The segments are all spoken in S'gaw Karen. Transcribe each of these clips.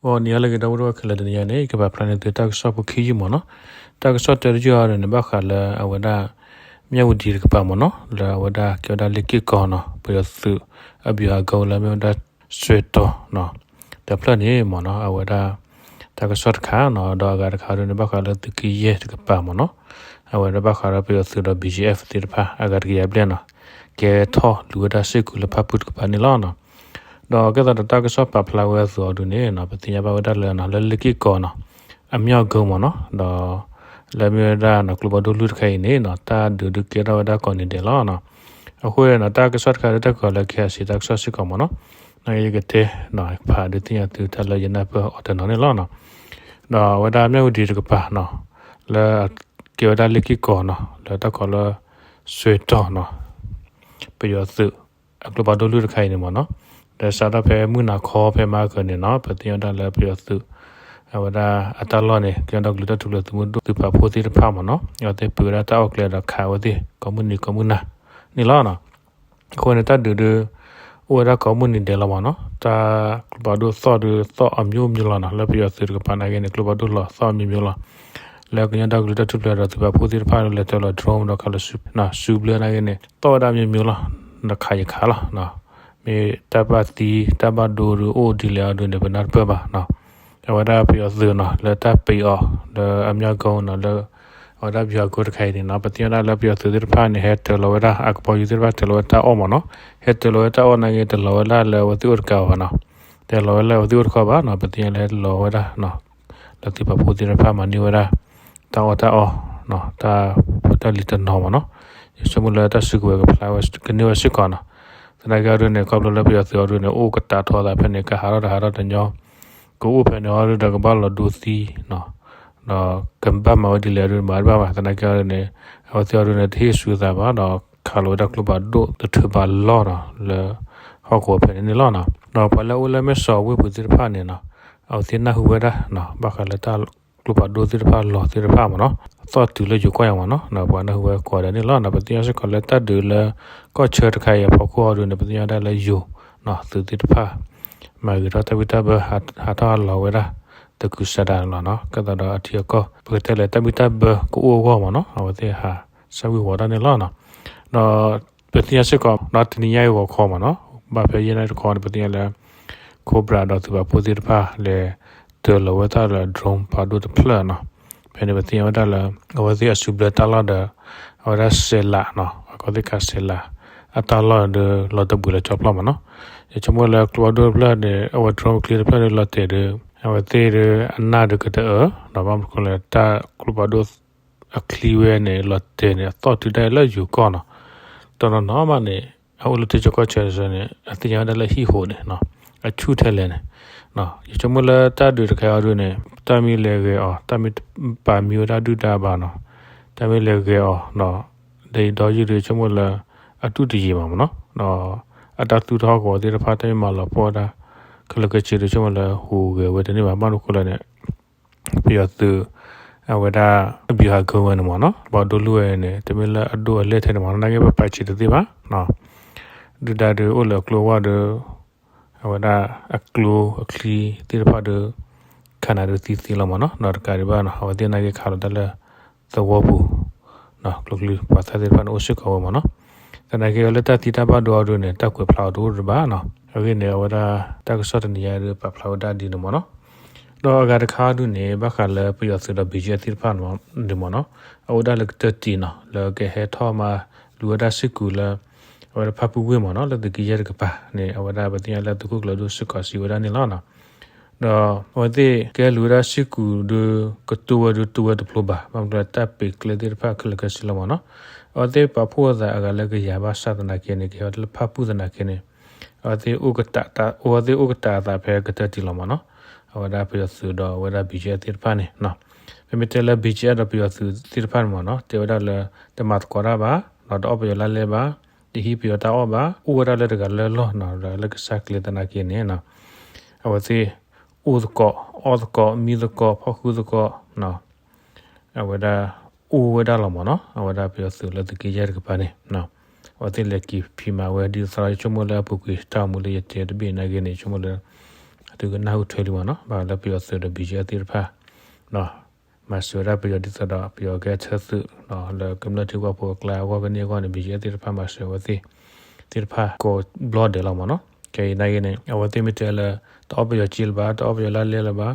ဂီၤနံၤဟါလၢအဂ့ၤ ဒီပုၢ်ဝဲၢ်ခဲလၢာ်, တနံၤအံၤန့ၣ် ယကပာ်ဖျါန့ၢ်သုတၢ်ကစီၣ်ဖိခံယုၢ်မ့ၢ်နီၤ. တၢ်ကစီၣ်တၢတယုၢ်အံၤန့ၣ် ဘၣ်ဃးလၢအဝဲဒၣ် မၠၣ်ဝတံၤတကပၤမ့ၢ်နီၤ, လၢအဝဲဒၣ်ကဲဝဲဒၣ်လ့ၣ်က့ၢ်ကီၤနီၤ, ပယီၤသုးအဘျုးအကိလၢမ့ၢ်ဝဲဒၣ်စွဲတီၤနီၤ, တဖျၢၣ်န့ၣ်မ့ၢ်နီၤ, အဝဲဒၣ် တၢ်ကစီၣ်တခါနီၤ, ဒီးအဂၤတခါဒုန့ၣ် ဘၣ်ဃးလၢသုးက့ယဲၢ်တကပၤမ့ၢ်နီၤ, အဝဲဒၣ်ဘၣ်ဃးဒီးပယီၤသုးဒီး ဘီကၠံအ့ၣ် သ့ၣ်တဖၣ် အဂၤတကယၤဘျဲၣ်နီၤ, ကဲထီၣ်လူၤဝဲဒၣ်စ့ၢ်ကီးလၢဖၣ်ပူၣ်တကပၤန့ၣ်လီၤ. ဒီးကဲသိးဒီးတၢ်ကစီၣ်ပာ်ဖျါဝဲအသိးအံၤဒုန့ၣ်နီၤ, ပသ့ၣ်ညါဘၣ်ဝဲဒၣ်လၢနီၤ, လၢလ့ၣ်က့ၢ်ကီၤနီၤ, အမၠၣ်ကၢမ့ၢ်နီၤ, ဒီး လၢမ့ၢ်ဝဲဒၣ်နီၤ ကျိဖးဒိၣ်လွံၢ်တခါအံၤန့ၣ်နီၤ, တၢ်ဒုးဒုးကဲထီၣ်ဝဲဒၣ်ကိးနံၤဒဲးလီၤ. အဃိန့ၣ်နီၤ တၢ်ကစီၣ်တခါဒု တၢ်ကီၤလၢ KIC တၢ်ကစီၣ်စ့ၢ်ကီးမ့ၢ်နီၤ, နာ်က့ယကတဲနီၤ ဖးဒုးသ့ၣ်ညါသုတၢ်လၢယနၢ်ပၢၢ်အီၤတနီၤန့ၣ်လီၤ. ဒီးအဝဲဒၣ်မၠၣ်ဝတံၤတကပၤနီၤ, လၢကဲဝဲဒၣ်လ့ၣ်က့ၢ်ကီၤနီၤ, လၢတၢ်ကီၤလၢ စွဲတီၤနီၤ, ပယီၤသုး အကျိဖးဒိၣ်လွံၢ်တခါအံၤန့ၣ်မ့ၢ်နီၤ, ဒီးစးထီၣ်ဖဲမုၢ်နၤခီဖဲမဟါကၢန့ၣ်နီၤ, ပသ့ၣ်ညါဝဲဒၣ်လၢပယီၤသုး အဝဲဒၣ်အတၢ်လီၢ်န့ၣ် ကညီဒီကလုာ်တၢ်ထူၣ်ဖျဲးသုးမုၢ်ဒိၣ်သုးပာ်ဖှိၣ်သ့ၣ်တဖၣ်မ့ၢ်နီၤ, အဝဲသ့ၣ်ပှ့ၤဝဲဒၣ်တၢ်အီၣ်ကျဲဒီးခးဝဲသ့ၣ် ကိးမုၢ်နံၤကိးမုၢ်နၤန့ၣ်လီၤ. အဃိန့ၣ် တၢ်ဒုးဒု အိၣ်ဝဲဒၣ်ကိးမုၢ်နံၤဒဲးလီၤမ့ၢ်နီၤ, တၢ်ကျိဖးဒိၣ်သီၣ်ဒုသီၣ်အမျိုးမျိုးလီၤနီၤ, လၢပယီၤသုးတကပၤနာ်က့န့ၣ် ကျိဖးဒိၣ်လီၤသီၣ်အမျိုးမျိုးလီၤ. လၢကညီဒီကလုာ်တၢ်ထူၣ်ဖျဲးဒီးသုးပာ်ဖှိၣ်သ့ၣ်တဖၣ်လဲၤတၢၤလီၤ drone ဒီးခးလီၤဆူဘျၢနာ်က့န့ၣ် သီၣ်ဝဲဒၣ်အမျိုးမျိုးလီၤ, နခးယခးလီၤ. မ့ၢ်တၢ်ဘၣ်သံတၢ်ဘၣ်ဒိဒုအိၣ်ဒ်လဲၣ်အီၤဒုန့ၣ် ပနၢ်တပၢၢ်ဘၣ်နီၤ. အဝဲဒၣ်ပယီၤသုးနီၤ လၢတၢ်ပံးအီၤ လၢအမၠၣ်ကၢနီၤ လၢ အဝဲဒၣ်ပယီၤကၢတခါအံၤန့ၣ်နီၤ, ပသ့ၣ်ညါဒၣ်လၢပယီၤသုးသ့ၣ်တဖၣ်န့ၣ် ဟဲတၢၤလီၤဝဲဒၣ် အကပီၤယူၤသ့ၣ်တဖၣ်တၢၤလီၤဝဲတၢ်အီၣ်မ့ၢ်နီၤ, ဟဲတၢၤလီၤဝဲတၢ်အီၣ်နာ်က့ တလီၤဝဲဒၣ်လၢအဝဲသ့ၣ်အိၣ်တကးဘၣ်နီၤ, တလီၤဝဲလၢအဝဲသ့ၣ်အိၣ်တခီဘၣ်နီၤ, ပသ့ၣ်ညါလၢဟဲတလီၤဝဲဒၣ် လၢသုးပာ်ဖှိၣ်သ့ၣ်တဖၣ်မၤန့ၢ်ဝဲဒၣ် တၢ်အီၣ်တၢ်အီ, တၢ်ဖိတၢ်လံၤတနီၤမ့ၢ်နီၤ, ယဆိကမိၣ်လၢတၢ်စုကဝဲၤကဖျါဝဲကန့ၢ်ဝဲစ့ၢ်ကီးနီၤ. သနာ်က့အီၤဒုန့ၣ် ခီဖျိလၢပယီၤသုးအီၤဒုန့ၣ် အိၣ်ကတးထီအသးဖဲန့ၣ် ကဟးထီၣ်တဟးထီၣ်တညီ, ကအိၣ်ဖဲန့ၣ်အီၤဒုဒီးကဘၣ်လီၤဒိသံနီၤ, ဒီးကဘၣ်မၤဝဲဒ်လဲၣ်အီၤဒုန့ၣ် မၤတဘၣ်ဘၣ်. သနာ်က့အီၤဒုန့ၣ် အဝဲသ့ၣ်အီၤဒုန့ၣ် တဟ့ၣ်ဆူးအသးဘၣ်ဒီး ခးလီၤဝဲဒၣ်ကျိဖးဒိၣ်တထုးဘၣ်လီၤနီၤ လၢဟီၣ်ကဝီၤဖဲန့ၣ်န့ၣ်လီၤနီၤ. ဒီးပှၤလၢအအိၣ်လၢမဲၢ်စီၤဝ့ၢ်ပူၤသ့ၣ်တဖၣ်န့ၣ်နီၤ, အဝဲသ့ၣ်နၢ်ဟူဝဲဒၣ်နီၤ ဘၣ်ဃးလၢတၢ်ကျိဖးဒိၣ်သ့ၣ်တဖၣ်လီၤသ့ၣ်တဖၣ်မ့ၢ်နီၤ, သီၣ်တုၤလၢယိၤကီၢ်ယၤမ့ၢ်နီၤ, ပှၤနၢ်ဟူဝဲကိးဂၤဒဲးန့ၣ်လီၤနီၤ. ပသ့ၣ်ညါစ့ၢ်ကီးလၢတၢ်ဒုးလၢ ကီၢ်ဆၢတခါအံၤအဖီခိၣ်အီၤဒုန့ၣ် ပသ့ၣ်ညါဒၣ်လၢယိၤ သုးသ့ၣ်တဖၣ် မၤဂ့ၤထီၣ်တၢ်ဘံၣ်တၢ်ဘၢ ဟးထီၣ်ဟးလီၤဝဲဒၣ် သကုၤဆးဒးန့ၣ်လီၤနီၤ. ကဲသိးဒီးအထံအကီၢ် ပကတဲလၢတၢ်ဘံၣ်တၢ်ဘၢကအိၣ်အဂီၢ်မ့ၢ်နီၤ, အဝဲသ့ၣ်ဟးဆၢဝံၣ်ဝီၤတၢ်န့ၣ်လီၤနီၤ. ဒီးပသ့ၣ်ညါစ့ၢ်ကီး ဒီးတနံၤညါအံၤဂီၤခီမ့ၢ်နီၤ, ဘၣ်ဖဲယဲၢ်နၣ်ရံၣ်တခီန့ၣ် ပသ့ၣ်ညါလၢ Cobra ဒီးသုးပာ်ဖှိၣ်သ့ၣ်တဖၣ်လဲၤတၢၤလီၤဝဲတၢ်လၢ drone ဖးဒိၣ်တဖျၢၣ်နီၤ. ဖဲန့ၣ်ပသ့ၣ်ညါဝဲဒၣ်လၢ အဝဲသ့ၣ်အစုဘျၢတၢ်လီၢ်ဒီး အဝဲဒၣ်စဲးလးနီၤ, အကီၢ်သ့ၣ်ခးစဲးလး အတၢ်လီၢ်ဒီးလီၤတဘှံးလၢကၠီဖျီၣ်မ့ၢ်နီၤ. ယဆိကမိၣ်လၢကျိဖးဒိၣ်တဖျၢၣ်န့ၣ် အဝဲ drone အချံတဖျၢၣ်န့ၣ်လီၤတဲာ်ဒီး အဝဲသ့ၣ်ဒီးအနၢ်ဒီးကတၢၢ် ဒီးဘၣ်မနုၤဃိလဲၣ် တၢ်ကျိဖးဒိၣ်အချံဝဲန့ၣ် လီၤတဲာ်န့ၣ် အသီၣ်တုၤဒၣ်လၢယိၤကီၢ်နီၤ. တနီၤနီၤမးန့ၣ် အအိၣ်လၢထံဆၢကီၢ်ဆၢန့ၣ် အသ့ၣ်ညါဝဲဒၣ်လၢဟံၣ်ဟိးန့ၣ် အဆူၣ်ထဲလဲၣ်န့ၣ် ယဆိကမိၣ်လၢတၢ်ဒုးတခါအံၤဒုန့ၣ် တၢ်မ့ၢ်လဲၤဂဲၤအီၤ တၢ်မ့ၢ်ပာ်မံဝဲဒၣ်ဒုၣ်ဒါဘၣ်နီၤ, တၢ်မ့ၢ်လဲၤဂဲၤအီၤဒီး ဒီးယံာ်ဒီးယံာ်ဒီး ယဆိကမိၣ်လၢ အတူၢ်တယံာ်မးမ့ၢ်နီၤ, ဒီးအတၢ်သူၣ်ထီၣ်ဟီၣ်ကဝီၤသ့ၣ်တဖၣ် တၢ်မ့ၢ်မၤလီၤပှီၢ်ဝဲဒၣ် ခဲလၢာ်ခဲဆ့ဒီး ဆိကမိၣ်လၢဟူးဂဲၤဝဲတန့ၢ်ဘၣ် ဘၣ်မနုၤဃိလဲၣ်န့ၣ် ပယီၤသုး အဝဲဒၣ် အဘံၣ်ဟးဂီၤဝဲန့ၣ်မ့ၢ်နီၤ, ဘၣ်ဒိလူၢ်ဝဲန့ၣ် တမ့ၢ်လၢအဒိၣ်အလဲၢ်ထဲန့ၣ်မ့ၢ်နီၤ, နာ်က့ပပာ်ဆံးတသ့ဘၣ် ဒုၣ်ဒါဒုးအိၣ်လၢအကျိအဝါဒီး အဝဲဒၣ်အကျိအချံသ့ၣ်တဖၣ်ဒီး ခးနၤဒုးသံသ့လီၤမ့ၢ်နီၤ, ဒီးတကးဒံးဘၣ်နီၤ အဝဲသ့ၣ်နာ်က့ခးလီၤတၢ်လၢသဝီပူၤ ကျိချံပှၤသၣ်သ့ၣ်တဖၣ်န့ၣ် အိၣ်စ့ၢ်ကီးဝဲမ့ၢ်နီၤ, သနာ်က့အီၤလၢတၢ်သံတၢ်ဘၣ်ဒိအီၤဒုးန့ၣ် တၢ်ကွဲးဖျါအီၤတအိၣ်တဘၣ်နီၤ, အဂ့ၢ်န့ၣ် အဝဲဒၣ်တၢ်ကစီၣ်တနံၤညါဒုးပာ်ဖျါဝဲဒၣ်ဒ်န့ၣ်မ့ၢ်နီၤ, ဒီးအဂၤတခါဒုးန့ၣ် ဘၣ်ဃးလၢပယီၤသုးဒီး ဘီကၠံအ့သ့ၣ်တဖၣ်န့ၣ်မ့ၢ်နီၤ, အအိၣ်ဒၣ်လၢကတၢၢ်တံၢ်နီၤ လၢကဟဲထီၣ်မၤလူၤဝဲဒၣ်စ့ၢ်ကီးလၢ အဝဲဒၣ်ဖၣ်ပူၣ်ဝ့ၢ်မ့ၢ်နီၤ လၢသုးက့ယဲၢ်တကပၤန့ၣ် အဝဲဒၣ်ပသ့ၣ်ညါလၢသုးခိၣ်ကျၢၢ်ဒိၣ်စ့ၢ်ကီးစံးဝဲဒၣ်န့ၣ်လီၤ. ဒီးအဝဲသ့ၣ်ကဲလူၤဝဲဒၣ်စ့ၢ်ကီးဒီး ကတိၤဝဲဒုးတိၤဝဲတဖျိဘၣ်, ဘၣ်မနုၤလၢတၢ်ပ့ၤကျဲသ့ၣ်တဖၣ်ခဲလၢာ်ခဲဆ့လီၤမ့ၢ်နီၤ, အဝဲသ့ၣ်ပာ်ဖှိၣ်အသးအဂၤလၢကယၤဘၣ်ဆၣ်သနာ်က့န့ၣ် ကဟဲဝဲဒၣ်လၢဖၣ်ပူၣ်သနာ်က့န့ၣ် အဝဲသ့ၣ်အိၣ်ကတး အဝဲသ့ၣ်အိၣ်ကတးအသးဖဲကတၢၢ်တံၢ်လီၤမ့ၢ်နီၤ, အဝဲဒၣ်ပယီၤသုးဒီးအဝဲဒၣ် ဘီကၠံအ့သ့ၣ်တဖၣ်န့ၣ် ပမ့ၢ်တဲလၢ ဘီကၠံအ့ဒီးပယီၤသုးသ့ၣ်တဖၣ်န့ၣ်မ့ၢ်နီၤ တဲဝဲဒၣ်လၢ တမၤသကိးတၢ်ဘၣ်, ဒီးတအီၣ်ပယီၤလါလဲဘၣ်, တဟံးပယီၤတၢ်အီၣ်ဘၣ်, အိၣ်ဝဲဒၣ်လၢတဂၤလၢလီၢ်နီၤ ဒီးလၢကစၢ်ကျဲသနာ်က့န့ၣ် အဝဲသ့ၣ် အိၣ်သကိး အီၣ်သကိး မံသကိး ဖီၣ်ဃုာ်သကိး အဝဲဒၣ် အိၣ်ဝဲဒၣ်လီၤမ့ၢ်နီၤ, အဝဲဒၣ်ပယီၤသုးလၢသုးက့ယဲၢ်တကပၤန့ၣ် အဝဲသ့ၣ်လဲၤက့ၤဖံးမၤဝဲဒ်သိးဒီး ယဆိကမိၣ်လၢအပူၤကွံာ်တၢ်အိၣ်မူလၢယတဲတဘ့ၣ်နာ်က့န့ၣ် ယဆိကမိၣ်လၢ သုကနၢ်ဟူထွဲလံမ့ၢ်နီၤ, ဘၣ်လၢပယီၤသုးဒီး ဘီကၠံအၣ်သ့ၣ်တဖၣ် မၤစၢၤဝဲဒၣ်ပယီၤဒ်သိးဒီး ပယီၤကဟဲဆၢသုး လၢကမျၢၢ်ထံကီၢ်ဖိအကျါအဂီၢ်ဖဲန့ၣ်အဂီၢ်န့ၣ် ဘီကၠံအၣ်သ့ၣ်တဖၣ် မၤစၢၤအဝဲသ့ၣ် သ့ၣ်တဖၣ်ကိးဘျီဒဲးလီၤမ့ၢ်နီၤ. ခဲအံၤနာ်က့န့ၣ် အဝဲသ့ၣ်မ့ၢ်တဲလၢ တအီၣ်ပယီၤကၠ့လၢၤဘၣ်, တအီၣ်ပယီၤလါလဲလၢၤဘၣ်,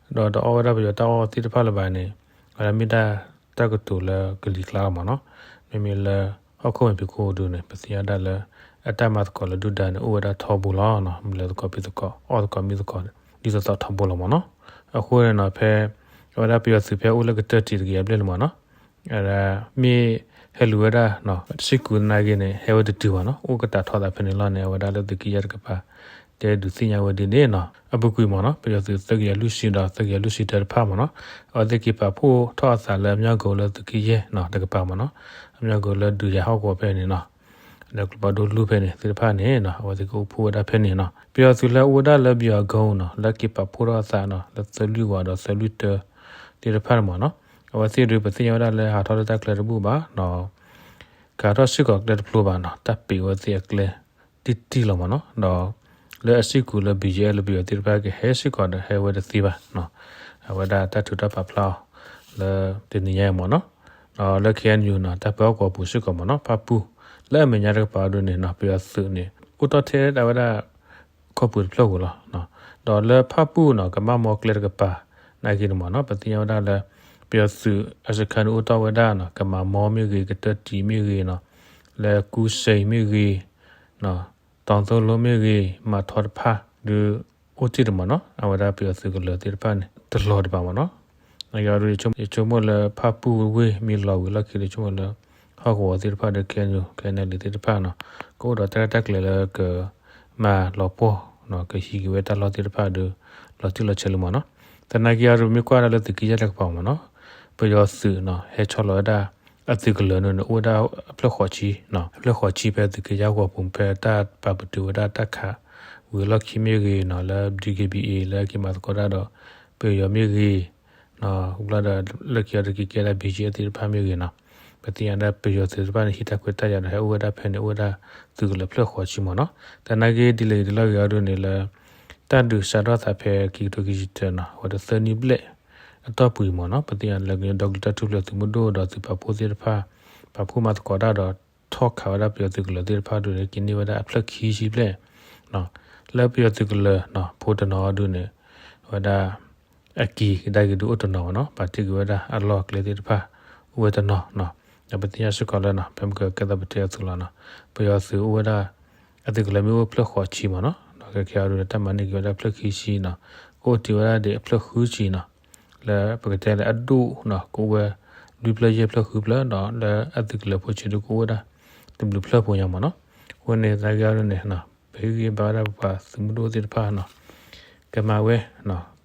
ဒီးတအီၣ်ဝဲဒၣ်ပယီၤတၢ်အီၣ်သ့ၣ်တဖၣ်လၢၤဘၣ်န့ၣ် အဝဲဒၣ်မ့ၢ်ဒၣ်တၢ်ကတိၤလၢကလံၤကျါလီၤမ့ၢ်နီၤ. မ့မ့ၢ်လၢဟီၣ်ခိၣ်မဲာ်ဖံးခိၣ်ဒုန့ၣ် ပသ့ၣ်ညါဒၣ်လၢ အတၢ်မၤသကိးလၢဒုၣ်ဒါန့ၣ် အိၣ်ဝဲဒၣ်ထီဘိလီၤနီၤ, မၤသကိးဖံးသကိး အီၣ်သကိးမံသကိး ဒ်သိးသိးထီဘိလီၤမ့ၢ်နီၤ. အဃိန့ၣ်နီၤ ဖဲ အဝဲဒၣ်ပယီၤသုးဖဲအိၣ်လၢကတၢၢ်တံၢ်တကယၤဘျဲၣ်န့ၣ်မ့ၢ်နီၤ ဝဲဒၣ် မ့ၢ်ဟဲလူၤဝဲဒၣ် စ့ၢ်ကီးသနာ်က့န့ၣ် ဟဲဝဲတတုၤဘၣ်နီၤ, အိၣ်ကတၢၢ်ထီသးဖဲန့ၣ်လီၤန့ၣ် အဝဲဒၣ်လၢသုးက့ယဲၢ်တကပၤ တဲဒုးသ့ၣ်ညါဝဲဒ်န့ၣ်နီၤ. အပူၤကွံာ်မ့ၢ်နီၤ ပယီၤသုးသၢကယၤလွံၢ်ဆံဒီး သၢကယၤလွံၢ်ဆံတၢတဖၣ်မ့ၢ်နီၤ အဝဲသ့ၣ်က့ၤပာ်ဖှိၣ်ထီၣ်အသးလၢအမၠီၢ်ကိၤလၢသုးက့ယဲၢ်နီၤ တကပၤမ့ၢ်နီၤ, အမၠီၢ်ကိၤလၢဒုးယၤဟီၣ်ကဝီၤဖဲန့ၣ်နီၤ ဒီးကျိဖးဒိၣ်လွံၢ်ဖဲန့ၣ်သ့ၣ်တဖၣ်န့ၣ်နီၤ အဝဲသ့ၣ်ကအိၣ်ဖှိၣ်ဝဲဒၣ်ဖဲန့ၣ်နီၤ. ပယီၤသုးလၢအအိၣ်ဝဲဒၣ်လၢဘံၣ်အီၤကီၢ်နီၤ လၢက့ၤပာ်ဖှိၣ်ထီၣ်အသးနီၤ လၢသၢလွံၢ်ဝၤဒီးသၢလွံၢ်တၢသ့ၣ်တဖၣ်န့ၣ်မ့ၢ်နီၤ အဝဲသ့ၣ်ဒုးပသ့ၣ်ညါဝဲဒၣ်လၢဟးထီၣ်လၢတၢ်ကျဲတဘူၣ်ဘၣ်ဒီး ကဟးထီၣ်စ့ၢ်ကီးကျဲတဖျိဘၣ်နီၤ တၢ်ပံးဝဲသ့ၣ်အကျဲတံၢ်တံၢ်လီၤမ့ၢ်နီၤ ဒီး လၢအစ့ၢ်ကီးလၢ ဘီကၠံအၣ် လၢပယီၤသ့ၣ်တဖၣ်ကဟဲစ့ၢ်ကီးဒီးဟဲဝဲတသ့ဘၣ်နီၤ အဝဲဒၣ်တၢ်ထုးတၢ်ပာ်ဖျါအီၤ လၢတနံၤညါအံၤမ့ၢ်နီၤ ဒီးလၢ ခ့ၣ်အဲၣ်ယူၣ်နီၤ တၢ်ပၢဟီၣ်ကဝီၤပူၤစ့ၢ်ကီးမ့ၢ်နီၤ ဖၣ်ပူၣ် လၢအမဲာ်ညါတကပၤအီၤဒုန့ၣ်နီၤ ပယီၤသုးန့ၣ် အိၣ်တီၢ်ထဲဒၣ်ဝဲဒၣ် ခီပူၤတဖျၢၣ်ဧိၤလီၤ. ဒီးလၢဖၣ်ပူၣ်နီၤ ကမၣ်မီကျဲတကပၤ နာ်က့န့ၣ်မ့ၢ်နီၤ ပသ့ၣ်ညါဝဲဒၣ်လၢ ပယီၤသုးအစခန်းန့ၣ်အိၣ်တီၢ်ဝဲဒၣ်နီၤ ကမၤမီမ့ၢ်ဂ့ၤ ကတၢၢ်တံၢ်မ့ၢ်ဂ့ၤနီၤ လၢကူစဲးမ့ၢ်ဂ့ၤ တီသိလိမ့ၢ်ဂ့ၤ မၤထီတဖၣ် ဒုးအိၣ်တ့ၢ်တမ့ၢ်နီၤ အဝဲဒၣ်ပယီၤသုးကလၢၤသ့ၣ်တဖၣ်န့ၣ် တလီၤတဘၣ်မ့ၢ်နီၤ နာ်က့အီၤဒု ယဆိကမိၣ်လၢဖၣ်ပူၣ်ဝ့ၢ်မ့ၢ်လီၤဝံၤလီၢ်ခံဒီး ယဆိကမိၣ်လၢ ဟီၣ်ကဝီၤသ့ၣ်တဖၣ်ဒီး ခ့ၣ်အဲၣ်ယူၣ် ခ့ၣ်အဲၣ်ယူၣ်လံသ့ၣ်တဖၣ်နီၤ ကအိၣ်ဒီးတၢ်ရဲၣ်တၢ်ကျဲၤလၢက မၤလီၤပှီၢ်နီၤ ကဟံးက့ၤဝဲတၢ်လီၢ်သ့ၣ်တဖၣ်ဒီး လီၤတံၢ်လီၤဆဲးလံမ့ၢ်နီၤ သနာ်က့အီၤဒု မ့ၢ်ကွၢ်ဒၣ်လၢသုးက့ယဲၢ်တကပၤမ့ၢ်နီၤ ပယီၤသုးနီၤ ဟဲဆီလီၤဝဲဒၣ် အသုးကလၢၤန့ၣ် အိၣ်ဝဲဒၣ်အဖျၢၣ်ဃိးဆံနီၤ အဖျၢၣ်ဃိးဆံဖဲသုးက့ယဲၢ်ဂီၤပူၤ ဖဲတၢ်ပာ်ပတုာ်ဝဲဒၣ်တၢ်ခးဝံၤလီၢ်ခံမ့ၢ်ဂ့ၤနီၤ လၢ DKBA လၢက့ၤမၤသကိးတၢ်ဒီး ပယီၤမ့ၢ်ဂ့ၤ ဘျီဒီးလၢခံအီၤဒုက့ၤကဲဒၣ် ဘီကၠံအၣ်သ့ၣ်တဖၣ်မ့ၢ်ဂ့ၤနီၤ ပသ့ၣ်ညါဒၣ်ပယီၤသုးတဖၣ်န့ၣ် ဟံးတၢ်ခွဲးတၢ်ယာ်ဒီး ဟဲအိၣ်ဝဲဒၣ်ဖဲန့ၣ် အိၣ်ဝဲဒၣ်သုးကလၢၤဖျၢၣ်ဃိးဆံမ့ၢ်နီၤ သနာ်က့ဒ်လဲၣ်ဂ့ၤဒ်လဲၣ်ဂ့ၤအီၤဒုန့ၣ်လၢ တၢ်ဒုးစးထီၣ်သးဖဲခံကထိခံဆံတၢနီၤ အဝဲဒၣ်သၢနံၣ်ဘျဲၣ်အတီၢ်ပူၤအံၤမ့ၢ်နီၤ ပသ့ၣ်ညါလၢကညီဒီကလုာ်တၢ်ထူၣ်ဖျဲးသုးမုၢ်ဒိၣ်ဒီးသုးပာ်ဖှိၣ်သ့ၣ်တဖၣ် ပာ်ဖှိၣ်မၤသကိးတၢ်ဒီး ထီၣ်ခးဝဲဒၣ်ပယီၤသုးကလၢၤသ့ၣ်တဖၣ်ဒုန့ၣ် က့ၤန့ၢ်ဝဲဒၣ်အဖျၢၣ်ခံဆံဘျဲၣ် လၢပယီၤသုးကလၢၤနီၤ ဖိတနီၤအီၤဒုန့ၣ် အဝဲဒၣ် အက့ၤကဒါက့ၤဒုအိၣ်တနီၤမ့ၢ်နီၤ ပာ်တ့ၢ်က့ၤဝဲဒၣ်အလီၢ်အကျဲသ့ၣ်တဖၣ် အိၣ်ဝဲတနီၤနီၤ ဒီးပသ့ၣ်ညါစ့ၢ်ကီးလၢနီၤ ဖဲမ့ၢ်ကကဲသးပတဲအသိးလီၤနီၤ ပယီၤသုးအိၣ်ဝဲဒၣ် အသုးကလၢၤမ့ၢ်အိၣ်ဖျၢၣ်ဃိးဆံမ့ၢ်နီၤ ဒီးခဲခဲအံၤဒုန့ၣ်တၢ်မၤန့ၢ်က့ၤဝဲဒၣ်ဖျၢၣ်ခံဆံနီၤ ကအိၣ်တ့ၢ်ဝဲဒၣ်ဒ်အဖျၢၣ်ဃုဆံနီၤ လၢပကတဲလၢအဒိၣ်နီၤ ကအိၣ်ဝဲလွံၢ်ဖျၢၣ်ယဲၢ်ဖျၢၣ်ဃုဖျၢၣ်ဒီး လၢအသုးကလၢၤဖိဆံးဒုကအိၣ်ဝဲဒၣ် တဘျုးဖျၢၣ်ဖိညါမ့ၢ်နီၤ အဃိန့ၣ်သနာ်က့အီၤဒုန့ၣ် ပဟ့ၣ်ဂံၢ်ဘါဝဲဒၣ်ပပှၤသုးမုၢ်ဒိၣ်သ့ၣ်တဖၣ်နီၤ ကမၤဝဲ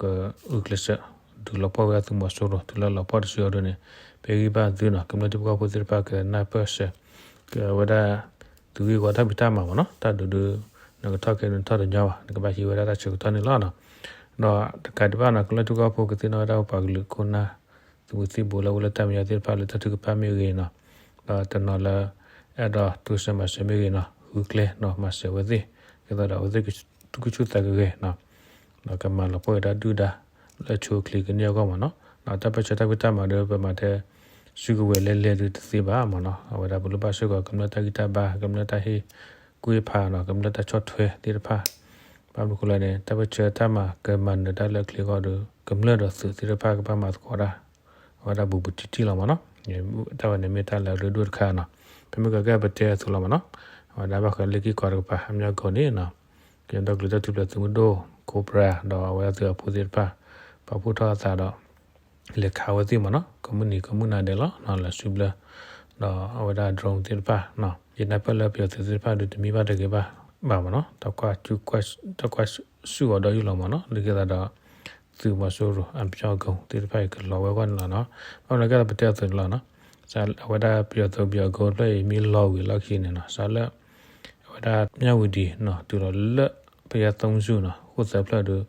ကအုၣ်ကျဲးစၢး ဒုးလီၤပှီၢ်ဝဲဒၣ်သုးမီၤစိရိၤ တုၤလၢလီၤပှီၢ်တစုအီၤဒုန့ၣ် ပဟ့ၣ်ဂံၢ်ဘါသုနီၤ ကမျၢၢ်ထံဖိကီၢ်ဖိသ့ၣ်တဖၣ်ကနၢ်ပၢၢ်စၢၤ ကဝဲဒၣ် သုးဂ့ၢ်ဝီတၢ်ဖံးတၢ်မၤမ့ၢ်နီၤ တၢ်ဒုးဒု နကထီၣ်ကဲနထီၣ်တညီဘၣ် နကဘၣ်ဟံးဝဲဒၣ်တၢ်ဆၢကတီၢ်န့ၣ်လီၤနီၤ ဒီးတကးဒံးဘၣ်နီၤ ကမျၢၢ်ထံဖိကီၢ်ဖိကသ့ၣ်နီၣ်ဝဲဒၣ်ပပှၤကလုာ်ခိၣ်နၢ် သုးမုၢ်သံၣ်ဘိလၢအိၣ်လၢတၢ်မဲာ်ညါသ့ၣ်တဖၣ်လၢတၢ်ထုကဖၣ်မ့ၢ်ဂ့ၤနီၤ ဒီးတနီၤလၢ အဲၣ်ဒိးတိစၢၤမၤစၢၤမ့ၢ်ဂ့ၤနီၤ ဂုာ်ကျဲနီၤ မၤစၢၤဝဲသ့ၣ် ဒ်သိးဒီးအဝဲသ့ၣ်ကသူၣ်ဆူၣ်သးဂဲၤဂဲၤနီၤ ဒီးကမၤလီၤပှီၢ်ဝဲဒၣ်ဒုၣ်ဒါ လၢအဆိအချ့ကန့ၢ်အဂီၢ်မ့ၢ်နီၤ ဒီးတၢ်ပၢၢ်ဆၢတၢ်ဖံးတၢ်မၤဒီး ပမၤထဲ စုကဝဲၤလဲၤလဲၤဒုတသ့ဘၣ်မ့ၢ်နီၤ အဝဲဒၣ်ပလိၣ်ဘၣ်စ့ၢ်ကီး ကမျၢၢ်တၢ်ဂံၢ်တၢ်ဘါ ကမျၢၢ်တၢ်ဟ့ၣ်ကူၣ်ဟ့ၣ်ဖးနီၤ ကမျၢၢ်တၢ်ဆီၣ်ထွဲသ့ၣ်တဖၣ် ဘၣ်မနုၤဃိလဲၣ်န့ၣ် တၢ်ပၢၢ်ဆၢတၢ်မၤကမၤနၢၤတၢ်လၢအချ့အဂီၢ်ဒီး ကမျၢၢ်ဒီးသုးသ့ၣ်တဖၣ်ကဘၣ်မၤသကိးတၢ် အဝဲဒၣ်ဘူးဘူးတံၢ်တံၢ်လီၤမ့ၢ်နီၤ တၢ်ဝဲန့ၣ်မ့ၢ်တၢ်လၢအရ့ဒိၣ်တခါနီၤ ဖဲမ့ၢ်ကကဲပတဲအသိးလီၤမ့ၢ်နီၤ အဝဲဒၣ်ဘၣ်ဃးလၢက့ၤကီးတကပၤ အမၠီၢ်ကိၤန့ၣ်နီၤ ကညီဒီကလုာ်တၢ်ထူၣ်ဖျဲးသုးမုၢ်ဒိၣ် Cobra ဒီးအဝဲဒၣ်သုးအဖိသ့ၣ်တဖၣ် ပာ်ဖှိၣ်ထီၣ်အသးဒီး လဲၤခးဝဲသ့ၣ်မ့ၢ်နီၤ ကမုၢ်နံၤကမုၢ်နၤဒဲးလီၤ လဲၤစုဘျၢ ဒီးအဝဲဒၣ် drone သ့ၣ်တဖၣ်နီၤ ယနၢ်ပၢၢ်လၢပယီၤသုးသ့ၣ်တဖၣ်ဒုးတမံဘၣ်တဂ့ၤဘၣ်ဘၣ်မ့ၢ်နီၤ တၢ်ကွၢ်ဆူၣ်အီၤဒီးယုၢ်လီၤမ့ၢ်နီၤ ဒ်ကဲသးဒီး သုးမီၤစိရိၤ အပျီၢ်ကိသ့ၣ်တဖၣ်အံၤကလီၤဝဲအဂီၢ်န့ၣ်လီၤနီၤ ဘၣ်မနုၤကဲသးပတဲအသိးန့ၣ်လီၤနီၤ အဝဲဒၣ်ပယီၤသုးပယီၤကိဖျၢၣ်အံၤမ့ၢ်လီၤဝံၤလီၢ်ခံန့ၣ်နီၤ စးလၢ အဝဲဒၣ်မၠၣ်ဝတံၤနီၤ တုၤလီၤလၢ ဘုရားသုံးဆူၣ်နီၤ ဃိၣ်သၢဖျၢၣ်ဒီး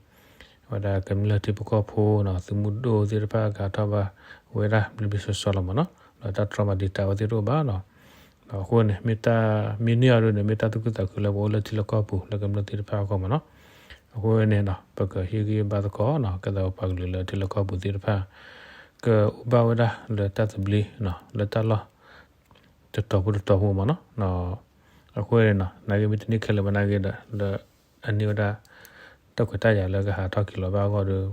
အဝဲဒၣ်ကမျၢၢ်ထံဖိကီၢ်ဖိနီၤ သုးမုၢ်ဒိၣ်သ့ၣ်တဖၣ်ကဟးထီၣ်ဘၣ်ဝဲဒၣ်ဘျ့ဘျ့ဆှီဆှီလီၤမ့ၢ်နီၤ ဒီးတၢ်တြီမၤဒံးတၢ်ဝဲသ့ၣ်တအိၣ်ဘၣ်နီၤ ဒီးအဃိန့ၣ် မ့ၢ်တၢ်မံန့ၢ်အီၤဒ်န့ၣ် မ့ၢ်တၢ်သူၣ်ခုသးခုလၢပအိၣ်လၢထံလၢကီၢ်ပူၤလၢကမျၢၢ်သ့ၣ်တဖၣ်အဂီၢ်မ့ၢ်နီၤ အဃိန့ၣ် ပကဟ့ၣ်ဂံၢ်ဘါသကိးနီၤ ကဲသးပှၤကလုာ်လၢထံလၢကီၢ်ပူၤသ့ၣ်တဖၣ် ကအိၣ်ဘၣ်ဝဲဒၣ်လၢတၢ်သဘျ့ လၢတၢ်လီၢ် တတီၤဖိတတီၤဖိမ့ၢ်နီၤ. အဃိန့ၣ်နီၤ နာ်က့မ့ၢ်တန့ၢ်ခဲလၢာ်ဘၣ်နာ်က့ဒီး လၢအန့ၢ်ဝဲဒၣ် တၢ်ခွဲးတၢ်ယာ်လၢကဟးထီၣ်က့ၤလီၤဘၣ်အဂီၢ်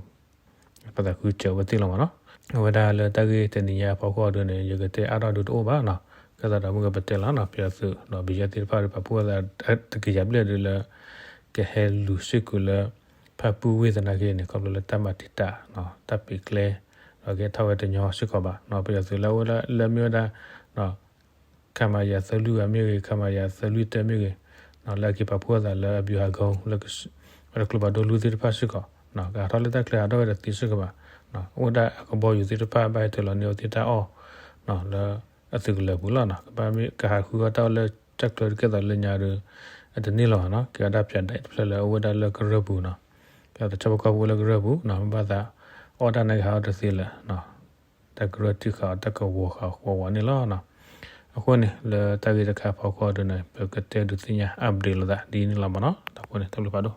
ဒီး ပသးခုစၢၤဝဲသ့ၣ်လီၤမ့ၢ်နီၤ. အဝဲဒၣ်လၢတၢ်ဂ့ၢ်တနံၤညါအဖီခိၣ်ဒုန့ၣ် ယကတဲအါထီၣ်ဒုတအိၣ်ဘၣ်နီၤ. ကဲသးဒီးမုၢ်ကပတဲလီၤနီၤ ပယီၤသုးဒီးပယီၤသ့ၣ်တဖၣ်ဒီး ပာ်ဖှိၣ်အသးတကယၤဘျဲၣ်ဒုလၢ ကဟဲလူၤစ့ၢ်ကီးလၢ ဖၣ်ပူၣ်ဝ့ၢ်သနာ်က့န့ၣ် ခီဖျိလၢတၢ်မၤတံာ်တာ် တၢ်ပံးကျဲ ဒီးကဲထီၣ်ဝဲတညီစ့ၢ်ကီးဘၣ်နီၤ. ပယီၤသုးလၢအဝဲဒၣ်လၢမ့ၢ်ဝဲဒၣ် ခမရ သၢလွံၢ်ဂၤမ့ၢ်ဂ့ၤ ခမရ သၢလွံၢ်တၢမ့ၢ်ဂ့ၤ လၢအက့ၤပာ်ဖှိၣ်အသးလၢအဘျုးဟးဂီၤ လၢ ကျိဖးဒိၣ်လွံၢ်သ့ၣ်တဖၣ်စ့ၢ်ကီး ကဟးထီၣ်လၢတၢ်ချၢဟးထီၣ်ဝဲတသ့စ့ၢ်ကီးဘၣ်. အိၣ်ဝဲဒၣ်အကဘီယူၤသ့ၣ်တဖၣ် ဘၣ်ဟဲတ့ၢ်လီၤန့ၢ်အီၤသ့ၣ်တၢ်အီၣ် လၢအသုးကလၢၤပူၤလီၤ. ကဘၣ်မ့ၢ်ကဟးဃုအီၣ်တၢ်အီၣ်လၢတၢ်ချၢကဲသးလၢညါဒီး အတန့ၢ်လီၤဘၣ်နီၤ. ကဲဝဲဒၣ်ပၠးဒဲးတဖျၢၣ်လၢအအိၣ်ဝဲဒၣ်လၢကရၢၢ်ပူၤနီၤ. ကဲသးဆၣ်ဖိကီၢ်ဖိလၢကရၢၢ်ပူၤ ဘၣ်သးအီၣ်တၢ်နာ်က့ဟးအီၣ်တသ့လၢၤ တၢ်ကရၢၢ်တံၢ်ဃာ်အီၤ တၢ်ကဝီၤဃာ်ဝီၤဝီၤန့ၣ်လီၤ. အဃိန့ၣ် လၢတၢ်ဂ့ၢ်တခါအဖီခိၣ်ဒုန့ၣ် ပကတဲဒုးသ့ၣ်ညါ update လိာ်သးဒ်န့ၣ်လီၤမ့ၢ်နီၤ. အဃိန့ၣ် တၢ်ဘျုးဖးဒိၣ်.